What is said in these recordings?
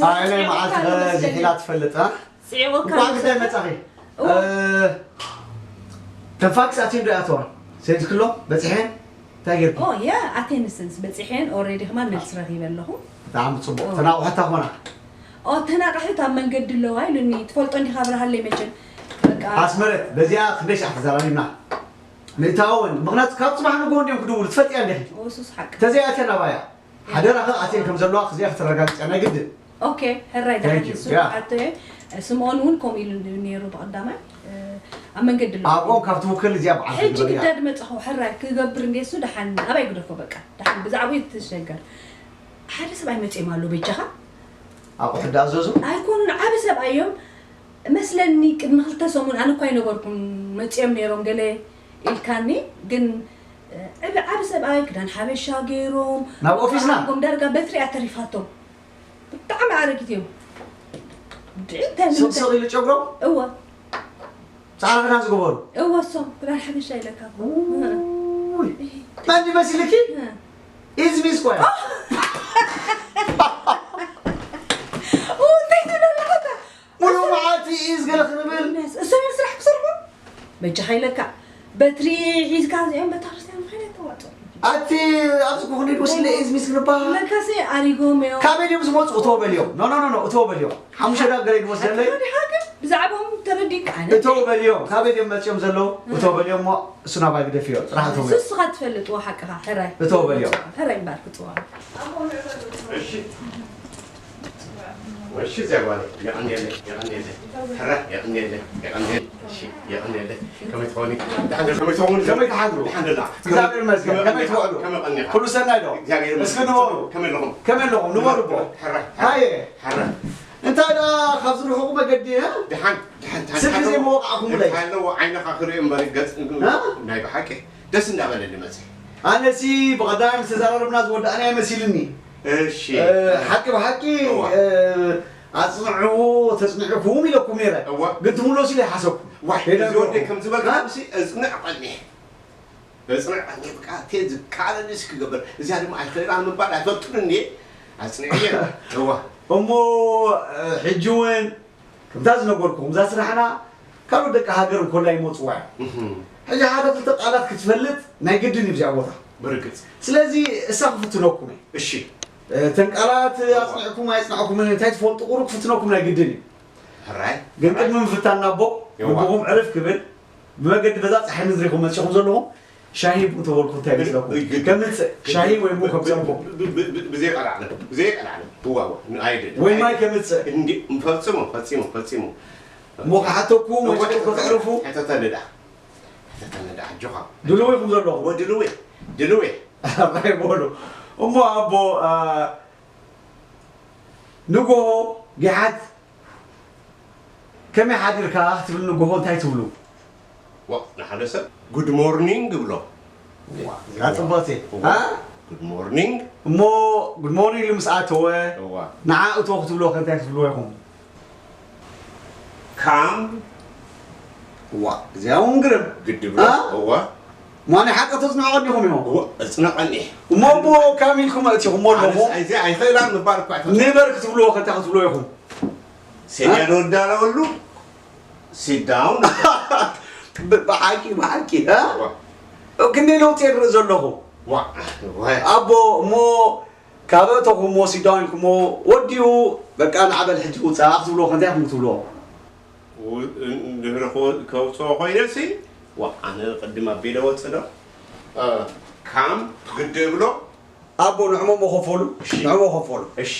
ኣይ ናይ መዓልቲ ዝሒላ ትፈልጥ እ? ጽዒቑካ እንኳዕ ግዳይ መጻኺ። ተንፋክስ ኣትዩ ዶ ያተዋ ሰይድክሎ በጽሐን እንታይ ጌርኩ? ኦ ያ ኣቴንስንስ በጺሐን ኦሬዲ ከማን መልስ ረኺበ ኣለኹ። ብጣዕሚ ጽቡቕ ተናቑሕታ ኮና። ኦ ተናቕሕት ኣብ መንገዲ ኣለዋ ኢሉኒ ትፈልጦ እንዲኻ ብርሃለይ መቸም በቃ ኣስመረት በዚኣ ክንደይ ሰዓት ተዘራሪብና። ምእታውን ምኽንያቱ ካብ ጽባሕ ንግሆ እንዲዮም ክድውሉ ትፈልጥያ እንዲኺ። ኦሱስ ሓቂ ተዘይኣትያ ናባያ ሓደራኸ ኣትየን ከም ዘለዋ ክዚኣ ከተረጋግጽያ ናይ ግድን። ኦኬ ሕራይ Thank ደሓን you. እሱ Yeah. ኣተየ ስምኦን እውን ከምኡ ኢሉ ነይሩ ብቐዳማይ ኣብ መንገዲ ኣሎ ኣብኦም ካብ ትውክል እዚኣ በዓል ሕጂ ትግበርያ። ግዳድ መፅኹ ሕራይ ክገብር እንዴ እሱ ደሓን ኣባይ ግደፎ በቃ ደሓን ብዛዕባ ትሸገር ሓደ ሰብኣይ መፅኦም ኣሎ በጃኻ ኣቑሑ ዳኣዘዙ ኣይኮኑን ዓብ ሰብኣይ እዮም መስለኒ ቅድሚ ክልተ ሰሙን ኣነ እኳ ኣይነበርኩን መፅኦም ነይሮም ገለ ኢልካኒ ግን ዓብ ዓብ ሰብኣይ ክዳን ሓበሻ ገይሮም ናብ ኦፊስና? ጎም ዳርጋ በትሪ እያ ተሪፋቶም ብጣዕሚ ኣረጊት እዮም እንታይ ስቕ ስቕ ኢሉ ጨጉሮም እወ ፃዕዳ ክዳን ዝገበሩ እወ እሶም ክዳን ሓበሻ ኢለካ እኮ ውይ፣ መን መሲልኪ ኢዝሚስ ኮያ እንታይ ትብለካ ሙሉ መዓልቲ ኢዝ ገለ ክንብል እሶም እዮም ስራሕ ክሰርሑ በጃኻ ኢለካ በትሪ ሒዝካ እዚኦም ቤተክርስትያን ምዃን ኣይተዋፅኦ ኣቲ ኣብዚ ክኹን ኢድ ወሲለ ኢዝሚስ ክንበሃል ለካሲ ኣሪጎም እዮም ካበይ ድዮም ዝመፁ እቶ በልዮም ኖ ኖ ኖ እቶ በልዮም ሓሙሽተ ዳብ ገለ ይድወስ ዘለይ ሓቅኻ ዲኻ ግን ብዛዕባኦም ተረዲእካ ኣነ እቶ በልዮም ካበይ ድዮም መፅዮም ዘለዉ እቶ በልዮም እሞ እሱ ናባይ ግደፍዮ ጥራሕ እቶ በልዮም ንስኻ ትፈልጥዎ ሓቅኻ ሕራይ እቶ በልዮም ሕራይ እምበር ክፅዋ እሺ እሺ እዚያ ጓለይ የቐንየለይ የቐንየለይ ሕራ የቐንየለይ የቐንየለይ እሺ የቐንየለይ ከመይ ትኾኒ ደሓን ዶ- ከመይ ትኾኒ ከመይ ትሓድሩ? ደሓን ደላ እግዚኣብሔር ይመስገን። ከመይ ትውዕሉ? ከመይ ቀኒኻ ኩሉ ሰናይ ዶ? እግዚኣብሔር እስኪ ይመስገን ንበሩ። ከመይ ኣለኹም ከመይ ኣለኹም ንበሩ እቦ ሕራ ሃየ ሕራ እንታይ ደኣ ካብዚ ርሑቕ መገዲ እ? ደሓን ደሓን ደሓን ስልኪ ደሓን ዘይመወቕዕኹምለይ? እንታይ ኣለዎ ዓይንኻ ክርኢ እምበር ገጽ እ? ናይ ብሓቂ ደስ እንዳበለኒ መጽእ ኣነሲ ብቐዳም ዝተዛራረብና ዝወዳእና ይመሲልኒ እሺ እ፣ ሓቂ ብሓቂ እዋ። እ፣ ኣፅንዕዎ ተፅንዕኩም ኢለኩም ነይረ እዋ። ግን ትምለሱ ኢለ ይሓሰብኩም ዋይ ሄደ እዚ ወደይ ከም ዝበልካ እ? ምሲ እጽንዕ ቀኒሕ እጽንዕ ቀኒሕ ብቃ ቴ ዝካለንስ ክገብር እዚኣ ድማ ኣይኽእላ ምባል ኣይፈልጡን እንዴ ኣጽንዕየ እዋ እሞ እ፣ ሕጂ እውን ከምታ ዝነገርኩም እዛ ስራሕና ካልኦት ደቂ ሃገር እንኮላ ይመፅዋ እዮም ሕጂ ሓደ ክልተ ቃላት ክትፈልጥ ናይ ግድን እዩ ብዚኣ ቦታ ብርግጽ ስለዚ እሳ ክፍትነኩም እየ እሺ እተን ቃላት ኣፅንዕኩም ኣይፅናዕኩምን እንታይ ትፈልጡ ቁሩብ ክፍትነኩም ናይ ግድን እዩ ሕራይ ግን ቅድሚ ምፍታን ናቦ የዋ። ልብኹም ዕርፍ ክብል ብመገዲ በዛ ፀሓይ ምድሪኹም መፂኹም ዘለኹም ሻሂ ቡ ተበልኩ እንታይ ይመስለኩም ከምፅእ ሻሂ ወይ ቡ ከምፀልኩም ብዘይ ቀላዕለ ብዘይ ቀላዕለ እዋ እዋ ኣይደለ ወይ ማይ ከምፅእ ፈጺሙ ፈጺሙ ፈጺሙ እሞ ክሓተኩም ወይ ጭቁ ከተዕርፉ ሕተተኒ ደኣ ሕተተኒ ደኣ ኣጆኻ ድልው ኢኹም ዘለኹም ወድልዌ ድልዌ ራይ በሉ እሞ ኣቦ ንጎሆ ጊሓት ከመይ ሓዲርካ ክትብል ንጎሆ እንታይ ትብሉ ዋ ንሓደ ሰብ ጉድ ሞርኒንግ እብሎ እዚኣ ፅቡቅቲ ጉድ ሞርኒንግ እሞ ጉድ ሞርኒንግ ኢሉ ምስ ኣተወ እዋ ንዓ እቶ ክትብልዎ ከ እንታይ ክትብልዎ ኢኹም ካም ዋ እዚኣ እውን ግርም ግድብ አ? እዋ ማን ሓቂ ተፅንዖ ቀኒኹም ኢኹም እዋ እፅነቐኒ እሞ እሞ ካም ኢልኩም ኣእቲኹሞ ኣለኹ እዚ ኣይኽእላን ምባል እኳ ኣይፈ ንበር ክትብልዎ ከ እንታይ ክትብልዎ ኢኹም ሴድያ ዝወዳለወሉ ሲዳውን ብ- ብሓቂ ብሓቂ እ? ክንደይ ለውጢ ይርኢ ዘለኹ ዋ ወይ ኣቦ እሞ ካብ እተኹሞ ሲዳውን ኢልኩሞ ወዲኡ በቃ ንዓበል ሕጂ ውፃእ ክትብልዎ ከ እንታይ ኢኹም ክትብልዎ ድሕሪ ከውፅኦ ኮይነ ሲ ዋ ኣነ ቅድም ኣቢለ ወፅእ ዶ እ፣ ካም ግዲ እብሎ ኣቦ ንዕሞ መኸፈሉ ንዕሞ ከፈሉ እሺ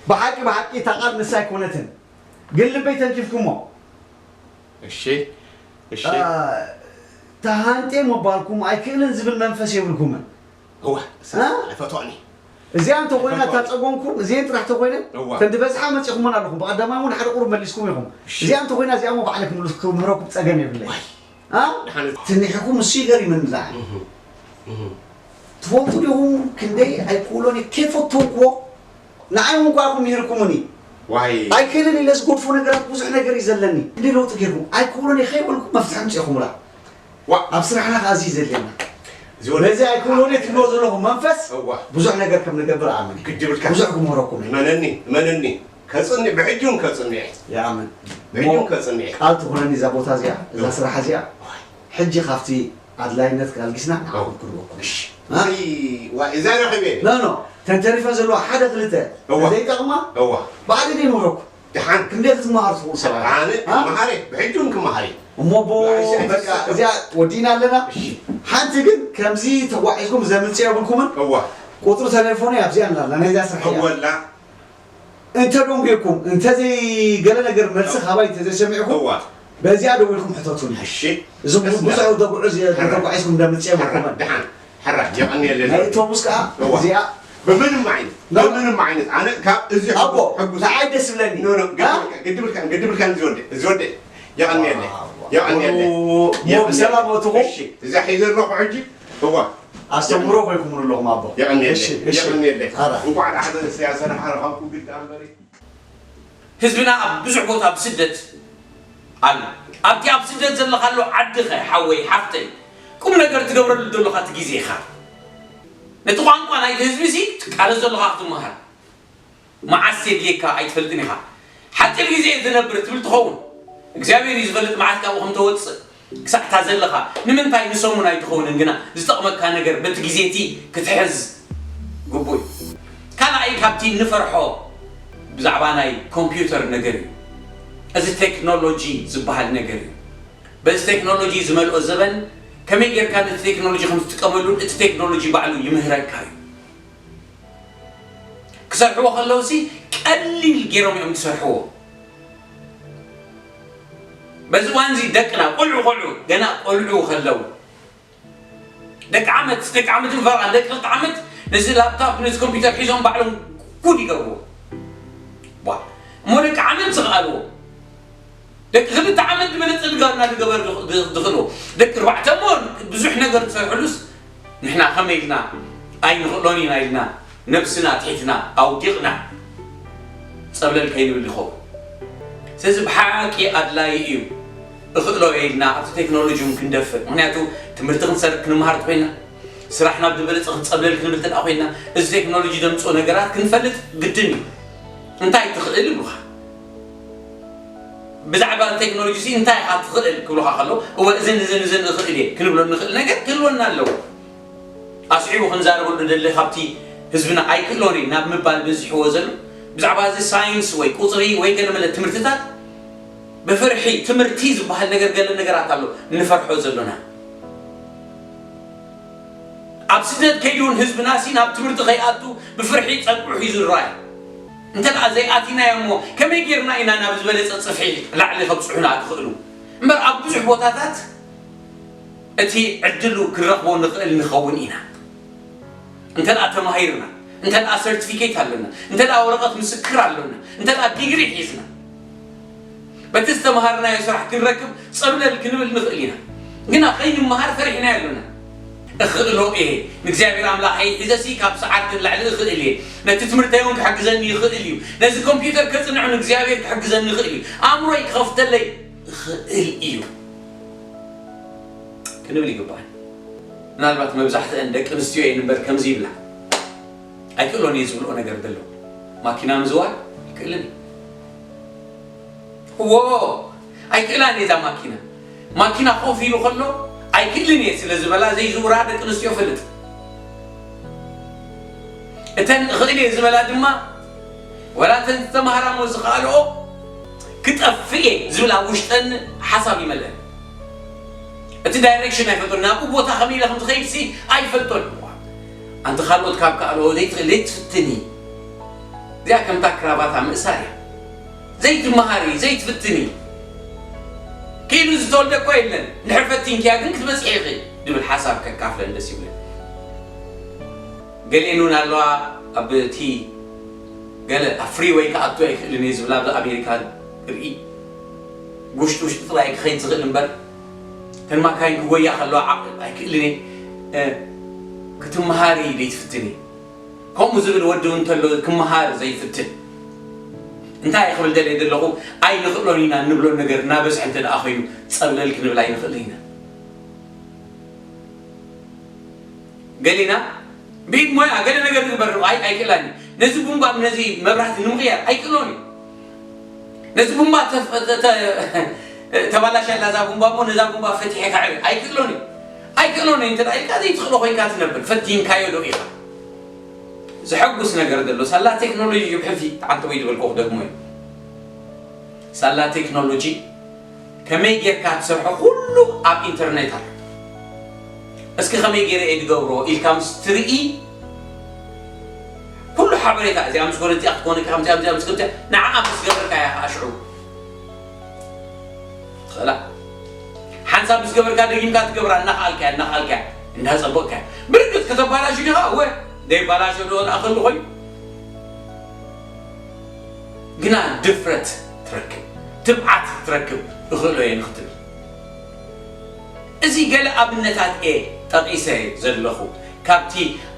ብሓቂ ብሓቂ እታ ቃል ንሳ ኣይኮነትን ግን ልበይ ተንኪፍኩሞ እሺ እሺ ተሃንጤ ምባልኩም ኣይክእልን ዝብል መንፈስ የብልኩምን እዋ እ? ኣይፈትዋኒ እዚኣ እንተኮይና እታ ፀጎምኩም እዚአን ጥራሕ ተኮይነን እዋ። ተንዲ በዝሓ መፂኹመን ኣለኹም ብቐዳማይ እውን ሓደ ቁሩብ መሊስኩም ኢኹም እሺ። እዚኣ እንተኮይና እዚኣ ሞ ባዕለ ክምልስ ክምህረኩም ፀገም የብለይ ዋይ። እ? ድሓን ትንሒኹም እሱ ይገሪመኒ ዝኣ ትፈልጡ ዲኹም ክንደይ ኣይክእሎን እየ ከይፈተውክዎ ንዓይ እውን ኳ ኢኹም ምሂርኩምኒ ዋይ ኣይክእልን ኢለ ዝጎድፎ ነገራት ብዙሕ ነገር እዩ ዘለኒ ክንደይ ለውጢ ገይርኩም ኣይክእሎን እየ ከይበልኩም መፍትሒ ምፅእኹምላ ዋ ኣብ ስራሕና ከዓ እዚ እዩ ዘድልየና በዚ ኣይክእሎን እየ ትብልዎ ዘለኹም መንፈስ እዋ። ብዙሕ ነገር ከም ንገብር ኣምን። ግድብልካ። ብዙሕ ክምህረኩም እየ። እመነኒ፣ እመነኒ። ከጽንዕ፣ ብሕጂ እውን ከጽንዕ እየ። ይኣምን። ብሕጂ እውን እሞ ከጽንዕ እየ። ቃል ትኹነኒ እዛ ቦታ እዚኣ፣ እዛ እዋ። ስራሕ እዚኣ። እዋ። ሕጂ ካብቲ ኣድላይነት ኣልጊስና ንዓኹም ክንረኽቦ። እሺ። እ? ዋይ፣ ዋይ፣ እዛ ረኺበ። ኖ፣ ኖ። ተንተሪፈ ዘለዋ ሓደ ክልተ እዋ። ዘይጠቕማ እዋ። ባዕዲ ደይ ምረኩ። ደሓን። ክንደይ ክትመሃር ትኽእሉ ሰባት? ኣነ እ? ክመሃር እየ። ብሕጂ እውን ክመሃር እየ። እሞ ቦ-፣ እሺ፣ በቃ፣ እሺ። እዚኣ ወዲእና ኣለና። እሺ። ሓንቲ ግን ከምዚ ተጓዒዝኩም ዘምጽእ የብልኩምን? እዋ። ቁጽሪ ተሌፎነይ ኣብዚኣ ኣላ፣ ናይዛ ስራሕ እያ። እወላ። እንተ ደንጒየኩም፣ እንተ ዘይገለ ነገር መልሲ እ-፣ ካባይ እንተ ዘይሰሚዕኩም፣ እዋ። በዚኣ ደዊልኩም ሕተቱኒ። እሺ። እዞም ደስ ብዙሕ ይላል። ተጉዕዝ-፣ ሕራይ። ተጓዒዝኩም ደምጽእ ሕራይ። የብልኩምን። ደሓን። ሕራይ። የቐንየለይ። ናይ ኣውቶቡስ ከኣ እዋ። እዚኣ ብምንም ዓይነት፣ ኖ። ብምንም ዓይነት። ኣነ ካብ እዚ ኣቦ፣ ሕጉስ። ንዓይ ደስ ይብለኒ። ኖ፣ ኖ፣ እ? ግድብልካ፣ ግድብልካ፣ ግድብልካ እዚ ወደ፣ እዚ ወደ። የቐንየለይ። ዋው፣ ዋው። የቐንየለይ። ኦ፣ የቐንየለይ። ብሰላም ኣእትኹም። እሺ። እዛ ሒዘ ኣለኹ ሕጂ። እዋ። ኣስተምህሮ ኮይንኩምሉ ኣለኹም ኣቦ። የቐንየለይ። እሺ፣ እሺ። የቐንየለይ። ሕራይ። እንኳዕ ደሓን ስያ ሰላም ሓረኻብኩ ግዳ እምበሪ። ህዝብና ኣብ ብዙሕ ቦታ ብስደት ኣሎ። ኣብቲ ኣብ ስደት ዘለኻሉ ዓድኸ ሓወይ ሓፍተይ ቁም ነገር ትገብረሉ ዘለኻ እቲ ግዜኻ ነቲ ቋንቋ ናይቲ ህዝቢ ሲ ትቃለስ ዘለኻ ክትመሃር መዓስ የድልየካ ኣይትፈልጥን ኢኻ። ሓፂር ግዜ እየ ዝነብር ትብል ትኸውን እግዚኣብሔር እዩ ዝፈልጥ መዓስ ካብኡ ከም ተወፅእ ክሳዕ እታ ዘለኻ ንምንታይ ንሰሙን ኣይትኸውንን ግና ዝጠቕመካ ነገር በቲ ግዜ እቲ ክትሕዝ ግቡእ እዩ። ካልኣይ ካብቲ ንፈርሖ ብዛዕባ ናይ ኮምፒውተር ነገር እዩ። እዚ ቴክኖሎጂ ዝበሃል ነገር እዩ። በዚ ቴክኖሎጂ ዝመልኦ ዘበን ከመይ ጌርካ ነቲ ቴክኖሎጂ ከም ትጥቀመሉን እቲ ቴክኖሎጂ ባዕሉ ይምህረካ እዩ። ክሰርሕዎ ከለውሲ ቀሊል ገይሮም እዮም ዝሰርሕዎ። በዚ እዋን እዚ ደቅና ቆልዑ ቆልዑ ገና ቆልዑ ከለዉ ደቂ ዓመት ደቂ ዓመት ንፈርቓ ደቂ ክልተ ዓመት ነዚ ላፕታፕ ነዚ ኮምፒውተር ሒዞም ባዕሎም ጉድ ይገብርዎ። ዋ እሞ ደቂ ዓመት ዝኽኣልዎ ደቂ ክልተ ዓመት ዝበለጸ ድጋፍና ዝገበር ዝኽእልዎ ደቂ ኣርባዕተ እሞ ብዙሕ ነገር ዝሰርሕሉስ ንሕና ከመይ ኢልና ኣይንኽእሎን ኢና ኢልና ነብስና ኣትሒትና ኣውዲቕና ጸብለል ከይንብል ይኸውን። ስለዚ ብሓቂ ኣድላዪ እዩ እኽእሎ እየ ኢልና ኣብቲ ቴክኖሎጂ እውን ክንደፍር። ምኽንያቱ ትምህርቲ ክንሰር ክንመሃር ተኮይና ስራሕ ናብ ዝበለጸ ክንጸብለል ክንብል ተደኣ ኮይና እዚ ቴክኖሎጂ ዘምጽኦ ነገራት ክንፈልጥ ግድን እዩ። እንታይ ትኽእል ይብሉኻ። ብዛዕባ ቴክኖሎጂ ሲ እንታይ ኢኻ ትኽእል ክብሉኻ ከለዉ እወ እዝን እዝን እዝን እኽእል እየ ክንብሎ እንኽእል ነገር ክህልወና ኣለዎ። ኣስዒቡ ክንዛረበሉ ደሊ ካብቲ ህዝብና ኣይክእሎን እዩ ናብ ምባል በዚሕዎ ዘሎ ብዛዕባ እዚ ሳይንስ ወይ ቁፅሪ ወይ ገለ መለ ትምህርትታት ብፍርሒ ትምህርቲ ዝበሃል ነገር ገለ ነገራት ኣሎ ንፈርሖ ዘሎና። ኣብ ስደት ከይዱ እውን ህዝብና ሲ ናብ ትምህርቲ ከይኣቱ ብፍርሒ ፀግዑ ሒዙ ይረኣይ። እንተ ደኣ ዘይኣቲናዮ እሞ ከመይ ጌርና ኢና ናብ ዝበለፀ ፅፍሒ ላዕሊ ከብፅሑና ትኽእሉ? እምበር ኣብ ብዙሕ ቦታታት እቲ ዕድሉ ክንረኽቦ ንኽእል ንኸውን ኢና። እንተ ደኣ ተማሂርና፣ እንተ ደኣ ሰርቲፊኬት ኣለና፣ እንተ ደኣ ወረቐት ምስክር ኣለና፣ እንተ ደኣ ዲግሪ ሒዝና፣ በቲ ዝተምሃርናዮ ስራሕ ክንረክብ ጸብለል ክንብል ንኽእል ኢና። ግና ከይንመሃር ፈሪሕናዮ ኣለና። እኽእሎ እየ። ንእግዚኣብሔር ኣምላኸይ ሒዘሲ ካብ ሰዓት ንላዕሊ እኽእል እየ። ነቲ ትምህርተይ እውን ክሕግዘኒ ይኽእል እዩ። ነዚ ኮምፒውተር ከጽንዖ ንእግዚኣብሔር ክሕግዘኒ ይኽእል እዩ። ኣእምሮይ ክኸፍተለይ ይኽእል እዩ ክንብል ይግባእ። ምናልባት መብዛሕትአን ደቂ ኣንስትዮ እየን እምበር ከምዚ ይብላ። ኣይክእሎን እየ ዝብልኦ ነገር ዘሎ። ማኪና ምዝዋር ይክእልን እዩ። እዎ ኣይክእላን እየ እዛ ማኪና። ማኪና ኮፍ ኢሉ ከሎ ኣይክእልን እየ ስለ ዝበላ ዘይዝውራ ደቂ ኣንስትዮ እፈልጥ። እተን እኽእል እየ ዝበላ ድማ ዋላ እተን ዝተማህራ እሞ ዝኸኣልኦ ክጠፍእ እየ ዝብል ኣብ ውሽጠን ሓሳብ ይመልአን። እቲ ዳይሬክሽን ኣይፈልጦን፣ ናብኡ ቦታ ከመይ ኢለ ከም ዝኸይድ ሲ ኣይፈልጦን። ኣንቲ ካልኦት ካብ ከኣልኦ ዘይትኽእል ዘይትፍትኒ እዚኣ ከምታ ክራባታ ምእሳር እያ። ዘይትመሃሪ ዘይትፍትኒ ክኢሉ ዝተወልደ እኮ የለን። እንድሕር ፈቲንክያ ግን ክትበፅሒ ኢኺ ዝብል ሓሳብ ከካፍለን ደስ ይብለኒ። ገሊአን እውን ኣለዋ ኣብ እቲ ገለ ኣብ ፍሪወይ ክኣቱ ኣይክእልን እየ ዝብላ ኣብዚ ኣሜሪካ ርኢ ውሽጢ ውሽጢ ጥራይ ክኸይድ ዝኽእል እምበር እተን ማካይን ክጎያ ከለዋ ዓቕል ኣይክእልን እየ ክትመሃሪ ዘይትፍትኒ ከምኡ ዝብል ወዲ እውን እንተሎ ክመሃር ዘይፍትን እንታይ ክብል ደልየ ዘለኹ ኣይንኽእሎን ኢና እንብሎ ነገር እናበዝሐ እንተ ደኣ ኮይኑ ጸብለል ክንብል ኣይንኽእልን ኢና ገሊና ብኢድ ሞያ ገለ ነገር ንግበር፣ ኣይ ኣይክእላን እዩ። ነዚ ቡምባ ነዚ መብራህቲ ንምቕያር ኣይክእሎን እዩ። ነዚ ቡምባ ተፍ- ተ- ተ- ተባላሻ ኣላ እዛ ቡምባ እሞ ነዛ ቡምባ ፈቲሐ ከዕሪ ኣይክእሎን እዩ። ኣይክእሎን እዩ እንተ ኢልካ ዘይትኽእሎ ኮይንካ ትነብር፣ ፈቲንካዮ ዶ ኢኻ? ዘሐጉስ ነገር ዘሎ ሳላ ቴክኖሎጂ ይብሕልፊ ተዓንተ ወይ ዝበልኮ ክደግሞ እዩ። ሳላ ቴክኖሎጂ ከመይ ጌርካ ትሰርሖ ኩሉ ኣብ ኢንተርኔት ኣሎ። እስኪ ከመይ ገይረ እየ ዝገብሮ ኢልካ ምስ ትርኢ ኩሉ ሓበሬታ እዚኣ ምስ ኮነ እዚኣ ክትኮነ ከምዚኣ እዚኣ ምስ ገብተ ንዓኣ ምስ ገበርካ እያ ከዓ ሽዑ ትኽእላ። ሓንሳብ ምስ ገበርካ ደጊምካ ትገብራ እናኸኣልካ እያ እናኸኣልካ እያ እንዳፀበቕካ እያ። ብርግፅ ከተባላሹ ዲኻ እወ ዘይባላሾ ዶ ዝኣኸሉ ኮይኑ ግና ድፍረት ትረክብ፣ ትብዓት ትረክብ። እኽእሎ እየ ንኽትብል። እዚ ገለ ኣብነታት እየ ጠቒሰ ዘለኹ፣ ካብቲ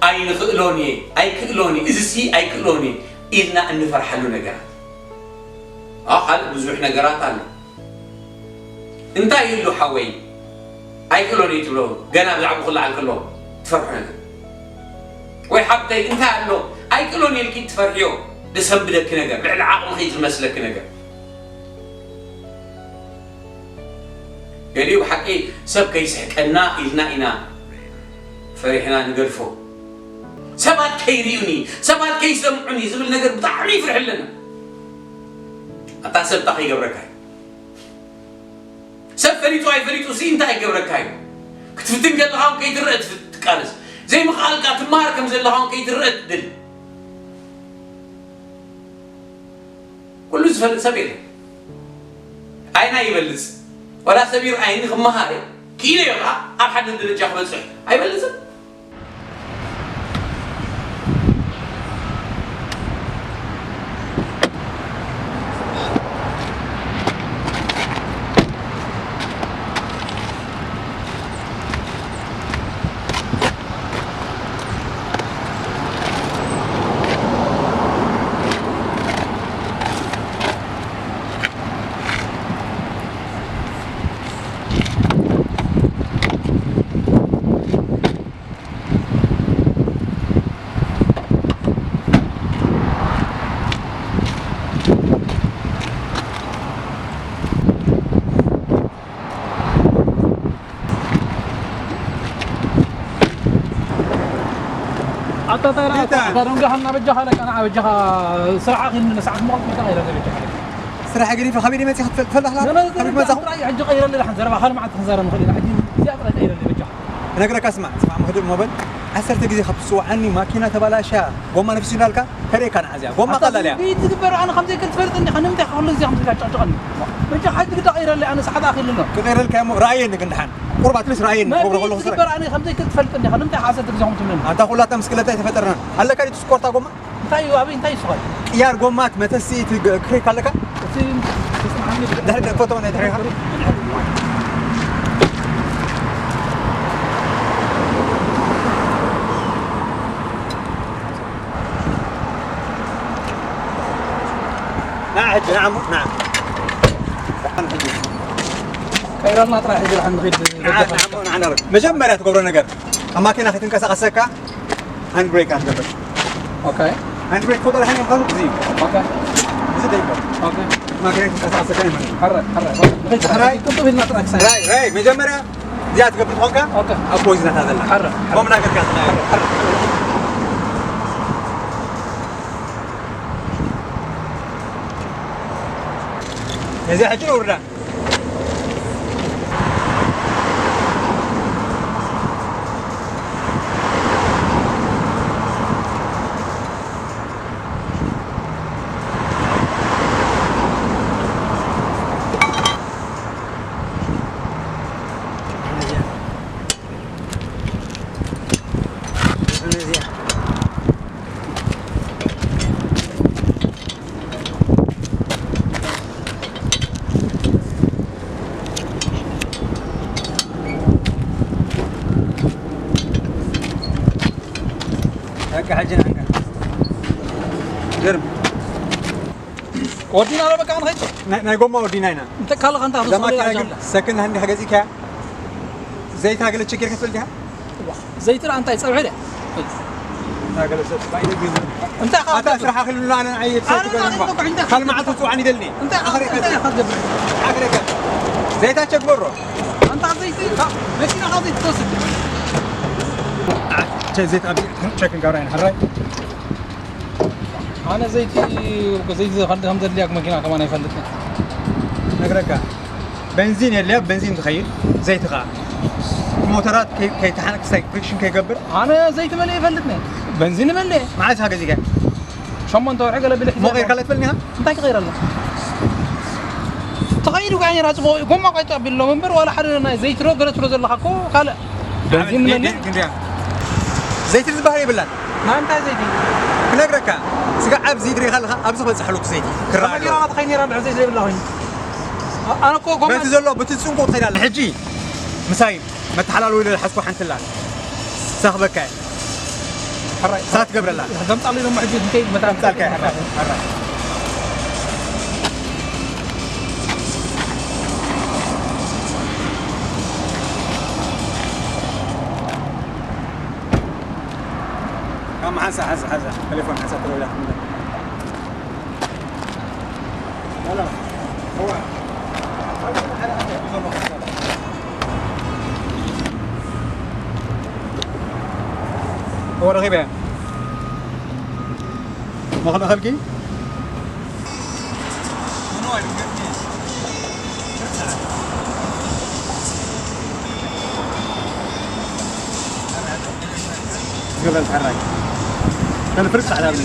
ኣይንኽእሎን እየ፣ ኣይክእሎን እየ፣ እዚሲ ኣይክእሎን እየ ኢልና እንፈርሓሉ ነገራት። ኣዎ፣ ካልእ ብዙሕ ነገራት ኣሎ። እንታይ ይህሉ ሓወይ ኣይክእሎን እዩ ትብሎ፣ ገና ብዛዕባ ክለዓል ከሎ ትፈርሖ ነገር። ወይ ሓብተይ እንታይ ኣሎ ኣይክእሎን ኢልኪ ትፈርሕዮ፣ ደሰንብደኪ ነገር፣ ልዕሊ ዓቕምኺ ዝመስለኪ ነገር። ገሊኡ ብሓቂ ሰብ ከይስሕቀና ኢልና ኢና ፈሪሕና ንገድፎ። ሰባት ከይርእዩኒ፣ ሰባት ከይሰምዑኒ ዝብል ነገር ብጣዕሚ ይፍርሕ ኣለና። ኣታ ሰብ እንታይ ከይገብረካ እዩ? ሰብ ፈሊጡ ኣይፈሊጡ ሲ እንታይ ይገብረካ እዩ? ክትፍትን ከለኻ እውን ከይትረአ ትፍ- ትቃለስ። ዘይምኽኣልካ ትመሃር ከም ዘለኻ እውን ከይትረአ ትደሊ። ኩሉ ዝፈልጥ ሰብ የለን። ኣይና ይበልጽ። ዋላ ሰብ ይርኣየኒ ክመሃር እየ። ክኢለ እየ ኸዓ ኣብ ሓደ ደረጃ ክበጽሕ ኣይበልጽን። ኣታ እንታይ ረኣካ? ጌታ። ኣታ ደንጋሃና በጃኻ ለካ ንዓ በጃኻ ስራሓ ኺን ንስዓት መቐልት በጃኻ ኢለ በጃኻ ለካ። ስራሕ ገዲፈ ከመይ ድየ መፂእ ክትፈል-፣ ትፈልጥ ኣላ? لا، لا، لا، ከመይ لا، መፃኹ? ጥራይ ሕጂ ቀይረለይ፣ ሓንቲ ዘረባ ካልእ መዓልቲ ክንዛረብ ንኽእል ኢና። ሕጂ እዚኣ ጥራይ ቀይረለይ በጃኻ። ክነግረካ ስማዕ፣ ስማዕ፣ ሞህድር ሞበል ዓሰርተ ግዜ ካብ ትፅውዓኒ ማኪና ተባላሽያ፣ ጎማ ነፊሱ እንዳልካ ተርእየካ ንዓ እዚኣ። ጎማ ኣታ ቀላል እያ። ዝግበር ኣነ ከምዘይ ከ ትፈልጥ እንዲኻ፣ ንምንታይ ኢኻ ኩሉ ግዜ ከምዚ ኢልካ ትጨቕጭቐኒ? በጃኻ ሕጂ ግዳ ቀይረለይ፣ ኣነ ሰዓት ኣኺሉ ኣሎ። ክቐይረልካ እሞ ረኣየኒ ግን ደሓን። ቁሩብ ኣትሊስት ረኣየኒ፣ ክገብሮ ከለኹ ስራሕ። ዝግበር ኣነ ከምዘይ ከ ትፈልጥ እንዲኻ፣ ንምንታይ ኢኻ ዓሰርተ ግዜ ከምኡ ትብለኒ? ኣንታ ኩላታ ምስ ቅለታ ኣይተፈጠርናን። ኣለካ ድዩ ስኮርታ ጎማ? እንታይ እዩ? ኣበይ እንታይ እዩ ስኾር? ቅያር ጎማት መተሲ እቲ ግ-፣ ክሬክ ኣለካ? እቲ ተስማዕኒ ድሕሪ ደ-፣ ፎቶ ናይ ድሕሪ ኢኻ? ና ሕጂ፣ ና እሞ፣ ና። ቀይረልና ጥራይ ሕጂ ደሓን ንኺድ። ና፣ ና እሞ፣ ና፣ ና። መጀመርያ ትገብሮ ነገር፣ ኣብ ማኪና ከይትንቀሳቐሰካ፣ ሃንድ ብሬክ ኣትገብር። ኦኬ። ሃንድ ብሬክ ትፈልጦ ዲኻ ምዃኑ? እዚ እዩ። ኦኬ። እዚ ደይኮ። ኦኬ። ማኪና ትንቀሳቐሰካ እዩ ማለት እዩ። ሕረ፣ ሕረ። ንኺድ ጥራይ። ጥራይ። ቅልጡፍ ኢልና ጥራይ ክሳይ። ራይ፣ ራይ፣ መጀመርያ እዚኣ ትገብር ትኾንካ፣ ኦኬ። ኣብ ፖዚሽን እታ ዘላ። ሕረ፣ ሕረ። ከምኡ እናገርካ ትኸይድ። ሕረ፣ ሕረ። እዚኣ ሕጂ ነውርዳ። በቃ ሕጂ ንዓንካ። ገርም። ወዲና ዶ በቃ ንኸይድ? ናይ፣ ናይ ጎማ ወዲና ኢና። እንተ ካልእ ከንታ እዛ ማኪና ግን ሰክንድ ሃንድ ገዚእካያ? ዘይታ ገለ ችግር ክትብል ዲኻ? ዘይቲ ደኣ እንታይ ጸብሒ ደኣ? እንታይ ገለ ሰብ ባይደ ቢሉ። እንታይ ካብ ኣታ ትገብር? ስራሕ ክልሉ ኣነ ኣየ ኣነ ትሰቲ ገለ እንታይ እምባ። ክገብር? እንታይ ካልእ መዓልቲ ትጽዋዕኒ ይደልኒ። እንታይ ኣኽሬካ እንታይ እየ ክትገብር? ኣኽሬካ። ዘይታ ቸክ በሮ። ኣንታ ዘይቲ ካብ መኪና ካብ ዘይቲ ትወስድ። ቸ-፣ ዘይት ኣብዚ ቸክ ንገብራ ኢና፣ ሕራይ። ኣነ ዘይቲ፣ ዘይቲ ከም፣ ከም ዘድልያ መኪና ከማን ኣይፈልጥን። ነግረካ። በንዚን የለ፣ በንዚን ትኸይድ፣ ዘይቲ ኸኣ። ሞተራት ከይ-፣ ከይተሓንቅ፣ ሳይ ፍሪክሽን ከይገብር። ኣነ ዘይቲ መለ ይፈልጥኒ። በንዚን መለ። መዓስ ኢኻ ገዚእካ? ሸሞንተ ወርሒ ገለ ብልሕ እሞ ዘይ-፣ ቀይርካ ትፈልኒ ኢኻ? እንታይ ክቐይረላ? ተቐይሩ ጋር ነራ ጽቡቕ እዩ። ጎማ እኳ ይጠቢሎም እምበር ዋላ ሓደ ናይ ዘይቲ ዶ ገለ ትብሎ ዘለኻ እኮ ካልእ። በንዚን ዓመት መለ። ግን፣ ግን ሪኣ። ዘይቲ ዝበሃል የብላን። ናይ እንታይ ዘይቲ? ክነግረካ። ስጋ ኣብዚ ትሪኢ ከለኻ ኣብዚ ክበጽሕ ኣለኩ ዘይቲ። ክረኣ ኣለዎ። ተቐይራ ትኸይድ ነራ ብልሕ ዘይቲ ዘይብላ ኮይኑ። ኣ-፣ ኣነ እኮ ጎማ በቲ ዘሎ፣ በቲ ጽንቁ ትኸይድ ኣላ። ሕጂ ምሳይ መተሓላልዊ ኢለ ዝሓዝኩ ሓንቲ ኣላ። እሳ ክበካ እያ። ሕራይ። እሳ ትገብረላ። ከምጻሉ ኢሎም ሕጂ እንተይ መታን ከምጻልካ እያ፣ ሕራይ፣ ሕራይ። ካብ መሓንሳ ሓንሳ ሓንሳ ቴሌፎን ሓንሳ ተለውላ ክትምለስ። እወ ረኺበያ። መኽነ ኸልኪ? ገበል ተሓራይ። ከነ ፍርስ ዓዳብነ።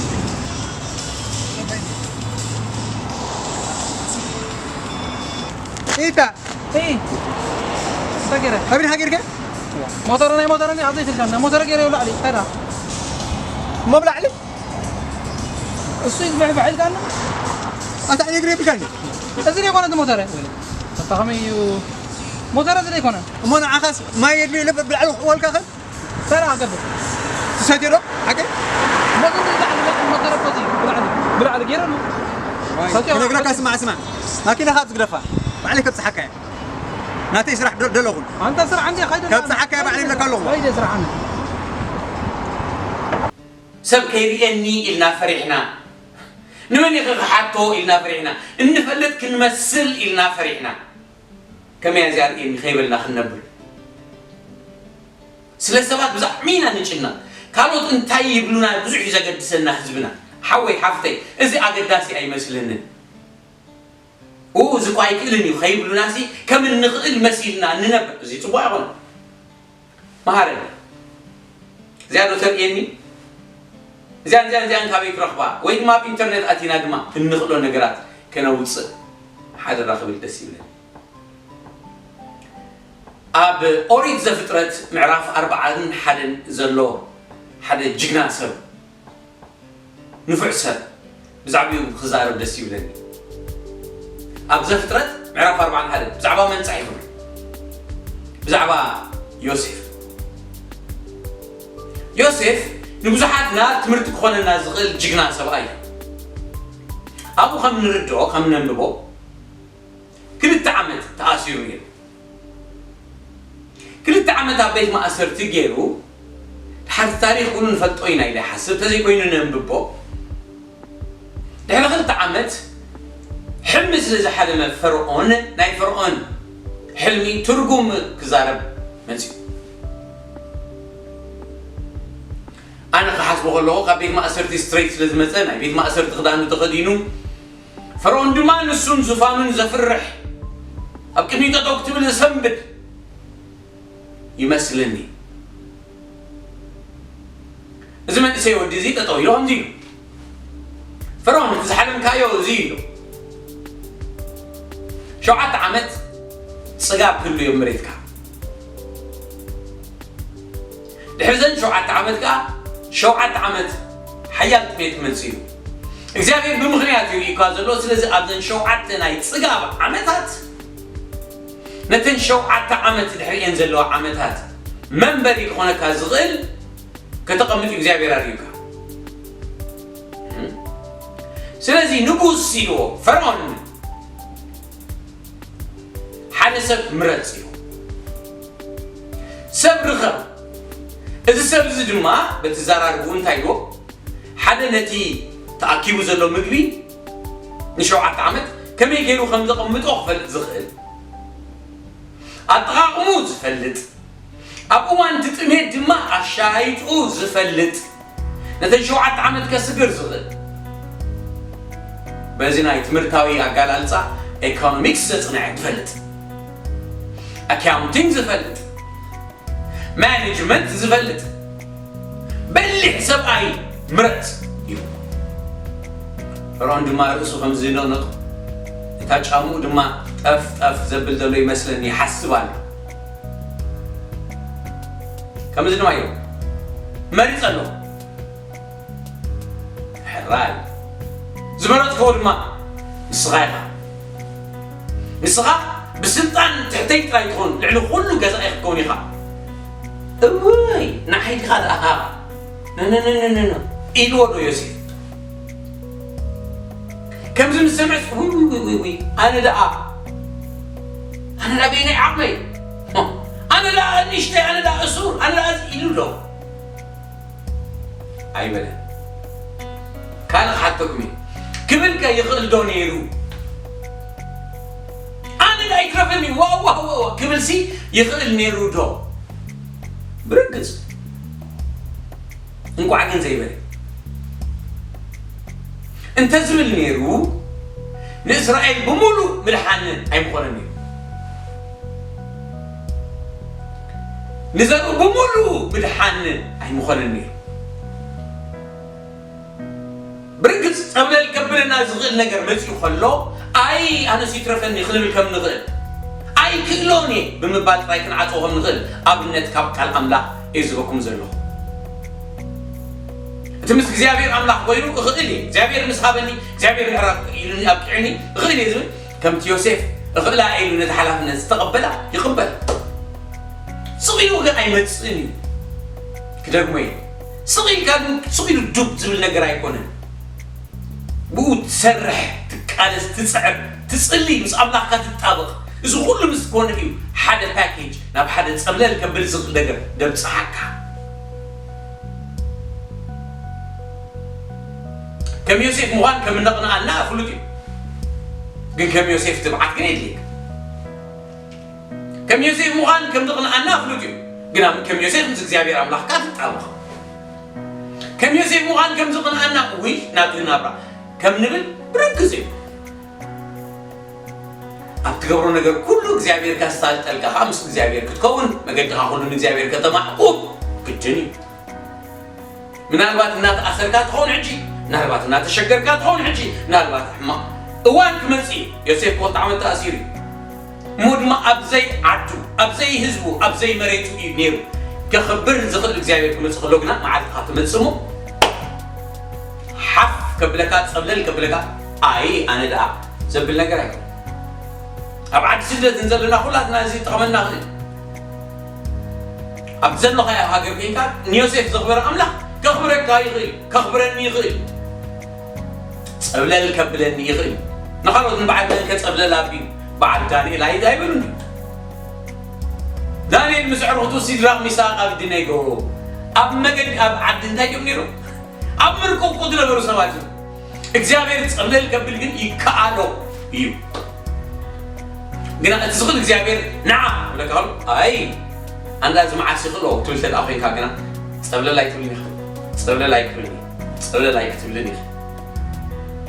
ኢታ። እይ። እንታይ ገይረ? ኣበይ ሃገርካ? ሞተረ ናይ ሞተረ ናይ ኣዘይ ትልካና። ሞተረ ገይረ ይብላዕ። እንታይ ዳ? እሞ ብላዕሊ? እሱ ይዝበሕ ባሕል ካለ? ኣታ ዕሊ እግሪ የብልካኒ? እዚ ደይ ኮነ እቲ ሞተረ። ኣታ ከመይ እዩ? ሞተረ እዚ ደይ ኮነ። እሞ ንዓኻስ ማይ የድልዩ ኢለ ብላዕሊ ክወልካ ኸል? ሰራ ገብር። ትሰትዮ ዶ? ሓቂ? ሞተረ እዚ ላዕሊ መ-፣ ሞተረ እኮ እዚ ብላዕሊ፣ ብላዕሊ ገይረ ነው። ዋይ፣ ሰትዮ ክነግረካ ሓቂ። ስማዕ፣ ስማዕ። ማኪና ካብ ዝግደፋ። ባዕለይ ከብጽሓካ እየ። ናተይ ስራሕ ዶ-፣ ደለኹን። ኣንታ ስራሕ እንዴ ኸይደ ካብ ጸሓካ ባዕለይ ይብለካ ኣለኹ። ወይደ ስራሕ ኣነ። ሰብ ከይርእየኒ ኢልና ፈሪሕና። ንመን ኢኺ ክሓቶ ኢልና ፈሪሕና። እንፈልጥ ክንመስል ኢልና ፈሪሕና። ከመይ እያ እዚኣ ርእየኒ ከይበልና ክንነብር። ስለ ሰባት ብዛዕሚ ኢና ንጭነቕ። ካልኦት እንታይ ይብሉና ብዙሕ እዩ ዘገድሰና ህዝብና። ሓወይ ሓፍተይ፣ እዚ ኣገዳሲ ኣይመስለንን። ኡ፣ እዚ እኮ ኣይክእልን እዩ ከይብሉናሲ ከም እንኽእል መሲልና ንነብር። እዚ ጽቡቕ ኣይኮነን። መሃረኒ። እዚኣ ዶ ተርእየኒ? እዚኣን፣ እዚኣን፣ እዚኣን ካበይ ትረኽባ? ወይ ድማ ኣብ ኢንተርኔት ኣቲና ድማ እንኽእሎ ነገራት ከነውጽእ ሓደራ ክብል ደስ ይብለኒ። ኣብ ኦሪት ዘፍጥረት ምዕራፍ ኣርባዓን ሓደን ዘሎ ሓደ ጅግና ሰብ፣ ንፉዕ ሰብ፣ ብዛዕባኡ ክዛረብ ደስ ይብለኒ። ኣብ ዘፍጥረት ምዕራፍ ኣርባዓን ሓደን ብዛዕባ መን ጻሒፉ? ብዛዕባ ዮሴፍ። ዮሴፍ ንብዙሓትና ትምህርቲ ክኾነና ዝኽእል ጅግና ሰብኣይ እዩ። ኣብኡ ከም ንርድኦ፣ ከም ነንብቦ፣ ክልተ ዓመት ተኣሲሩ ነይሩ። ክልተ ዓመት ኣብ ቤት ማእሰርቲ ገይሩ፣ ድሓር እቲ ታሪኽ ኩሉ ንፈልጦ ኢና ኢለ ይሓስብ፣ ተዘይኮይኑ ነንብቦ። ድሕሪ ክልተ ዓመት ሕልሚ ስለ ዝሓለመ ፈርዖን፣ ናይ ፈርዖን ሕልሚ ትርጉም ክዛረብ መጺኡ። ኣነ ክሓስቦ ከለኹ ካብ ቤት ማእሰርቲ ስትሬት ስለ ዝመጸ፣ ናይ ቤት ማእሰርቲ ክዳኑ ተኸዲኑ፣ ፈርዖን ድማ ንሱን ዙፋኑን ዘፍርሕ፣ ኣብ ቅድሚኡ ጠጠው ክትብል ዘሰንብድ ይመስለኒ። እዚ መንእሰይ ወዲ እዚ ጠጠው ኢሉ ከምዚ ኢሉ፣ "ፈርዖን፣ እቲ ዝሓለምካዮ እዚ እዩ" ኢሉ። ሸውዓተ ዓመት ጽጋብ ክህሉ እዩ ኣብ መሬትካ። ድሕሪ ዘን ሸውዓተ ዓመት ከኣ፣ ሸውዓተ ዓመት ሓያል ጥሜት ክመጽእ እዩ። እግዚኣብሔር ብምኽንያት እዩ ሪእኳ ዘሎ። ስለዚ ኣብዘን ሸውዓተ ናይ ጽጋብ ዓመታት፣ ነተን ሸውዓተ ዓመት ድሕሪኤን ዘለዋ ዓመታት መንበሪ ክኾነካ ዝኽእል ከተቐምጥ እዩ እግዚኣብሔር ኣርእዩካ። ስለዚ ንጉስ ኢልዎ ፈርዖን ሓደ ሰብ ምረጽ ኢሉ። ሰብ ርኸብ። እዚ ሰብ እዚ ድማ በቲ ዘራርብኡ እንታይ ኢልዎ? ሓደ ነቲ ተኣኪቡ ዘሎ ምግቢ ንሸውዓተ ዓመት ከመይ ገይሩ ከም ዘቐምጦ ክፈልጥ ዝኽእል፣ ኣጠቓቕሙ ዝፈልጥ፣ ኣብ እዋን እቲ ጥሜት ድማ ኣሻይጡ ዝፈልጥ፣ ነተን ሸውዓተ ዓመት ከስግር ዝኽእል፣ በዚ ናይ ትምህርታዊ ኣጋላልጻ ኤኮኖሚክስ ዘጽንዐ ዝፈልጥ፣ ኣካውንቲንግ ዝፈልጥ፣ ማኔጅመንት ዝፈልጥ በሊሕ ሰብኣይ ምረጽ ኢሉ። ፈርዖን ድማ ርእሱ ከም ዝንቕንቕ፣ እታ ጫምኡ ድማ ጠፍ ጠፍ ዘብል ዘሎ ይመስለኒ ይሓስብ ኣሎ። ከምዚ ድማ ኢሉ፣ መሪጸ ኣለኹ። ሕራይ ዝመረጽክዎ ድማ ንስኻ ኢኻ። ንስኻ ብስልጣን ትሕተይ ጥራይ ትኾን፣ ልዕሊ ኩሉ ገዛኢ ክትከውን ኢኻ። እውይ ንዓይ ዲኻ ደኣ? ነነነነነ ኢልዎ ዶ ዮሴፍ? ከምዚ ምስ ሰምዐስ፣ ውይ ውይ ውይ ውይ ውይ፣ ኣነ ደኣ፣ ኣነ ደኣ በይነይ ዓቕመይ፣ ኣነ ደኣ ንእሽተይ፣ ኣነ ደኣ እሱር፣ ኣነ ደኣ እዚ ኢሉ ዶ ኣይበለን። ካልእ ክሓተኩም እየ። ክብል ከ ይኽእል ዶ ነይሩ? ኣነ ዳ ይትረፈኒ፣ ዋው ዋው ዋው ክብልሲ ይኽእል ነይሩ ዶ? ብርግጽ እንቋዕ ግን ዘይበለ። እንተዝብል ነይሩ ንእስራኤል ብምሉእ ምድሓንን ኣይምኾነን ነይሩ። ንዘርኡ ብምሉኡ ምድሓንን ኣይምኾነን ነይሩ። ብርግጽ ጸብለል ከብለና ዝኽእል ነገር መጺኡ ከሎ፣ ኣይ ኣነስ ይትረፈኒ ክንብል ከም ንኽእል፣ ኣይክእሎን እየ ብምባል ጥራይ ክንዓጽዎ ከም ንኽእል ኣብነት ካብ ቃል ኣምላኽ እየ ዝህበኩም ዘለኹ። እቲ ምስ እግዚኣብሔር ኣምላኽ ኮይኑ እኽእል እየ፣ እግዚኣብሔር ምስ ሃበኒ፣ እግዚኣብሔር ምሕረት ኢሉኒ ኣብቂዕኒ እኽእል እየ ዝብል ከምቲ ዮሴፍ እኽእላ ኢሉ ነቲ ሓላፍነት ዝተቐበላ ይቕበል። ስቕ ኢሉ ግን ኣይመጽእን እዩ። ክደግሞ እየ። ስቕ ኢልካ ግን ስቕ ኢሉ ዱብ ዝብል ነገር ኣይኮነን። ብኡ ትሰርሕ፣ ትቃለስ፣ ትጽዕር፣ ትጽሊ፣ ምስ ኣምላኽካ ትጣበቕ። እዚ ኩሉ ምስ ኮነ እዩ ሓደ ፓኬጅ ናብ ሓደ ጸብለል ከብል ዝኽእል ነገር ደብጽሓካ። ከም ዮሴፍ ምዃን ከም እነቕንኣና ፍሉጥ እዩ። ግን ከም ዮሴፍ ትብዓት ግን የድልየካ። ከም ዮሴፍ ምዃን ከም ዝቕንኣና ፍሉጥ እዩ። ግን ኣብ ከም ዮሴፍ ምስ እግዚኣብሔር ኣምላኽካ ትጣበቕ። ከም ዮሴፍ ምዃን ከም ዝቕንኣና ውይ ናቱ ናብራ ከም ንብል ብርግጽ እዩ። ኣብ ትገብሮ ነገር ኩሉ እግዚኣብሔር ከሳልጠልካ ከዓ ምስ እግዚኣብሔር ክትከውን መገድኻ ኩሉ ንእግዚኣብሔር ከተማዕቁብ ግድን እዩ። ምናልባት እናተኣሰርካ ትኸውን ሕጂ፣ ምናልባት እናተሸገርካ ትኸውን ሕጂ፣ ምናልባት ሕማቕ እዋን ክመጽእ እዩ። ዮሴፍ ክልተ ዓመት ተኣሲሩ እዩ። እሞ ድማ ኣብ ዘይዓዱ፣ ኣብ ዘይህዝቡ፣ ኣብ ዘይመሬቱ እዩ ነይሩ። ከኽብር ዝኽእል እግዚኣብሔር ክመጽእ ከሎ ግና መዓልትኻ ትመጽእ እሞ ሓፍ ከብለካ፣ ጸብለል ከብለካ፣ ኣይ ኣነ ደኣ ዘብል ነገር ኣይኮነን። ኣብ ዓዲ ስደት ዘለና ኩላትና እዚ ይጠቕመና ክእል። ኣብ ዘለኻዮ ሃገር ኮይንካ ንዮሴፍ ዘኽበረ ኣምላኽ ከኽብረካ ይኽእል፣ ከኽብረኒ ይኽእል፣ ጸብለል ከብለኒ ይኽእል። ንኻልኦት ንበዓል መን ከጸብለል ኣቢሉ በዓል ዳንኤል ኣይ ኣይበሉን ድዩ? ዳንኤል ምስ ኣዕሩኽቱ ሲድራቕ፣ ሚሳቕ፣ ኣብድነጎ ኣብ መገዲ ኣብ ዓዲ እንታይ ድዮም ነይሮም? ኣብ ምርቁቁ ዝነበሩ ሰባት እዮም። እግዚኣብሔር ጸብለል ከብል ግን ይከኣሎ እዩ። ግና እቲ ዝኽእል እግዚኣብሔር ንዓ ክብለካ ከሎ ኣይ ኣንዳ እዚ መዓስ ይኽእሎ ትብል ተደኣ ኮይንካ ግና ጸብለል ኣይትብልን ኢኻ። ጸብለል ኣይክብልን እዩ። ጸብለል ኣይክትብልን ኢኻ።